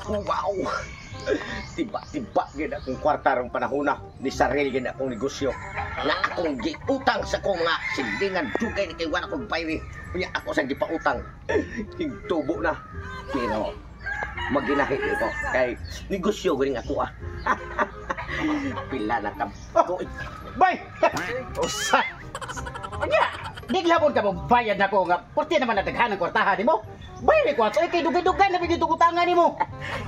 Wow! Tiba-tiba gid akong kwarta rong panahona ni sarili gid akong negosyo na akong giutang sa akong mga sindingan dugay ni kay wala akong bayri unya ako sa gipautang tubo na pero maginahi ko kay negosyo gid ako ah. Pila na ka. Oh, bay! Usa! Anya, di glabon ka mo bayad na ko nga porti naman nadaghan ang kwartahan nimo. Bayad ko ato ay kay dugay-dugay na bigay utangan nimo.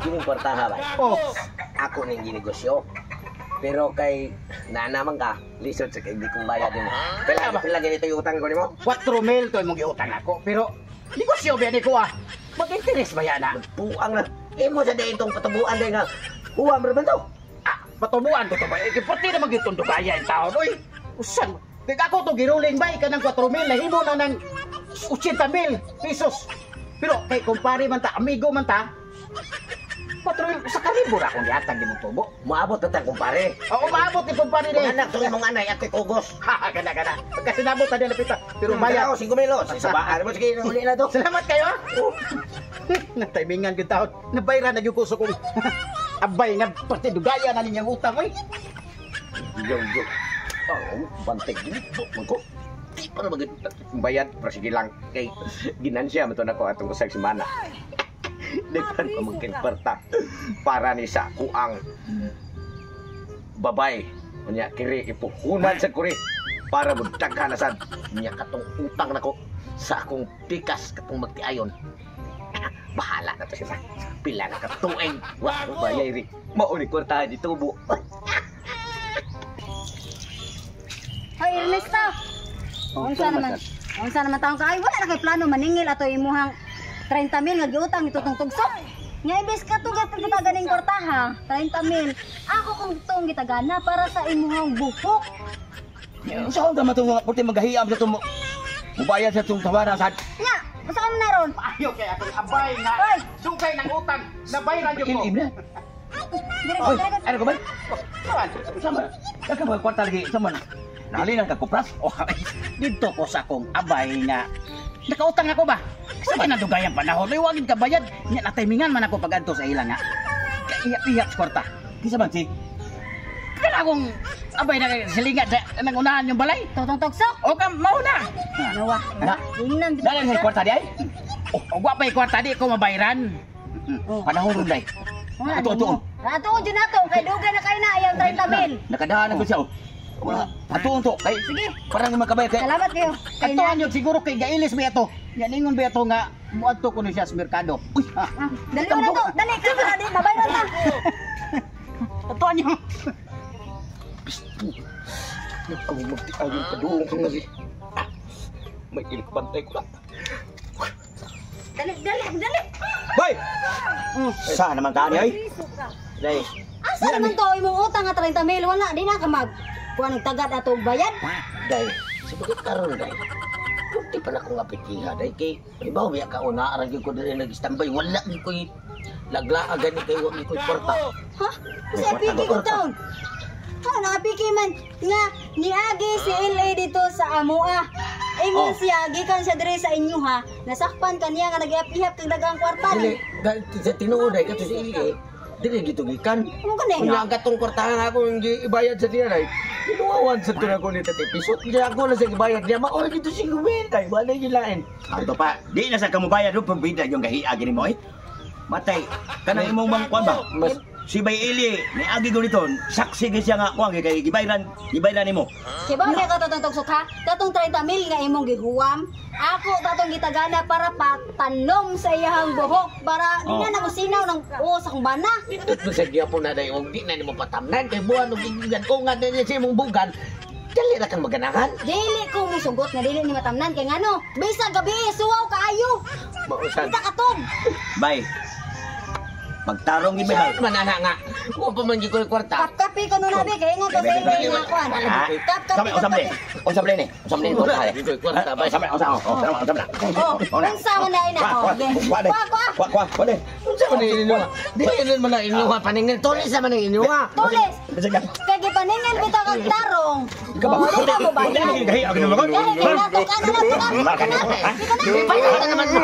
Imong kwartaha bay. Oh, ako ning ginegosyo. Pero kay naanaman ka, lisod sa kay di kong bayad nimo. Pila pila ganito yung utang ko nimo? 4 mil to imong giutang ako pero negosyo ba ni ko ah. Mag-interes ba yan ah? Buang na. Imo sa day itong patubuan day nga. Huwam ra man to. Ah, patubuan ko to ba? Eh, porti naman gyud tundugaya in taon oy. Usan? Kay ako to giruling bay kanang 4 mil nahimo na ng 80 mil pesos. Pero kay kumpare man ta, amigo man ta, 4 mil sa kalibo ra akong gihatag nimong tubo. Moabot na ta kumpare. Oo, maabot ni kumpare ni. Mga anak tong imong anay ako'y kugos. Ha, kana kana. Pagkasinabot ta lapita. Pero bayad. Pero 5 mil oh. Sa sabaan mo sige uli na to. Salamat kayo ah. Nataymingan gyud taon. Nabayran na gyud ko sa kong abay nga pati dugaya na ninyang utang oy. Yo yo. Oh, bantay gid ko. Di pa na magid bayad pero sige lang kay ginansya man to nako atong usag semana. Daghan pa man kay kwarta para ni sa kuang babay. Unya kiri ipuhunan sa kuri para magdaghan na sad nya katong utang nako sa akong tikas katong magtiayon. Bahala na to siya. Pila na katuig wa ko bayay ri. Mao ni kwarta di tubo. Hoy Ernesto. Unsa naman? Unsa naman taong kaay? Wala na kay plano maningil ato imuhang 30 mil nga giutang ito tong tugsok. Nga imbes ka tugat kita ganing kwartaha, 30 mil. Ako kung tong gitagana para sa imuhang buhok. Unsa ka man tong porti magahiam sa tong mubayad sa tong tawaran sa Nya, unsa ka man naron? Ayo kay akong abay nga Oy! sukay ng utang nabayran gyud ko. ilim na. Dire Oy, dire. ano ka ba? Kawan, Sama. Ka ba kwarta lagi sama na. Nali lang ka kupras. Oh, dito ko sa akong abay nga nakautang ako ba? Sa kinadugayang panahon, ay wagin ka bayad. Nya nataymingan man ako pag-adto sa ila nga. Kaihap-ihap sa kwarta. Kinsa man si? Kana akong abay na silingat sa nangunahan yung balay. Totong tugsok. O ka mao na. Nawa. Na. Ingnan Dali sa kwarta di ay. Oh, wa pa'y kwarta di ko mabayran. Oh. Panahon ron day. Ato ato. Ato jud nato kay dugay na kay na iyang 30 mil. Nakadahan ako siya. Wala. Ato to kay. Sige. Parang makabayad kay. Salamat kayo. Kay na. Atuan yun siguro kay gailis ba ato. Yan ingon ba ato nga muadto ko ni siya sa merkado. Uy, Ah, Ah, dali na to. Dali ka para di mabayran ta. Atuan yun. Ang magtiayon padung kang nasi. May ilik bantay ko lang. Dali, dali, dali. Bay. Sa naman ka ni ay? Day, Asa naman to imong utang nga 30 mil wala di na ka mag kuan og tagad ato og bayad. day. Sa karon day. Kunti pa na akong apitiha day kay ibaw biya ka una aran gyud ko diri nag-standby wala gyud koy laglaa gani kay wa gyud koy kwarta. Ha? Sa apiki ko taon. Ha, nakapiki man nga niagi si LA dito sa amoa. Ingon Oh. siya gikan siya diri sa inyo ha. Nasakpan kaniya nga nagihap-ihap kag daghang kwarta. Dili dahil sa tinuod day kato si Ili dili gito gikan. Mo kani? Unya ang katong kwartahan ako yung ibayad sa diya day. Ginuwawan sa to na ko ni Tati Pisot. Niya ako na sa ibayad niya mao gito si Gwen day. Wala gilain. Ato pa, di na sa kamubayad ro pambida yung gahiagi nimo ay. Matay, kanang imong bang kuan ba? Mas Si Bay Eli, niagi ko nito, saksi gyud siya nga kuan kay gibayran, gibayran nimo. Kay ba ka katong tugsok ha? Katong 30 mil nga imong gihuwam. Ako tatong gitagana para patanom sa iyang buhok para di na na mosinaw ng o sa akong bana. Nindot mo sa gyapon na day og di na nimo patamnan kay buwan og gigan ungan na niya sa imong bugan. Dali ra kang maganahan. Dili ko musugot nga dili ni matamnan kay ngano? Bisa gabi suwaw kaayo. Mausan. Kita katog. Bay. Pagtarong gid bay. Saan man ana nga? Wa pa man gyud ko'y kwarta. Kapkapi ko nun abi kay ingon ko sa imo nga kuan. Ha? Kapkapi Unsa man? Unsa man ni? Unsa man ni kwarta? Kwarta bay. Unsa man? Unsa unsa man? Oh, unsa man na ina ko. Kwa Kwa kwa. Kwa kwa kwa. Unsa man inyo? Di man na inyo paningil tulis naman ang inyo. Tulis. Bisag ka. Kay gipaningil bitaw kag tarong. Ikaw ba? Oh, di ka mo bayad. Hindi, gahi, ako naman. Gahi kay nato ka na nato ka. Marka na. Di ka na. Bayad na naman mo.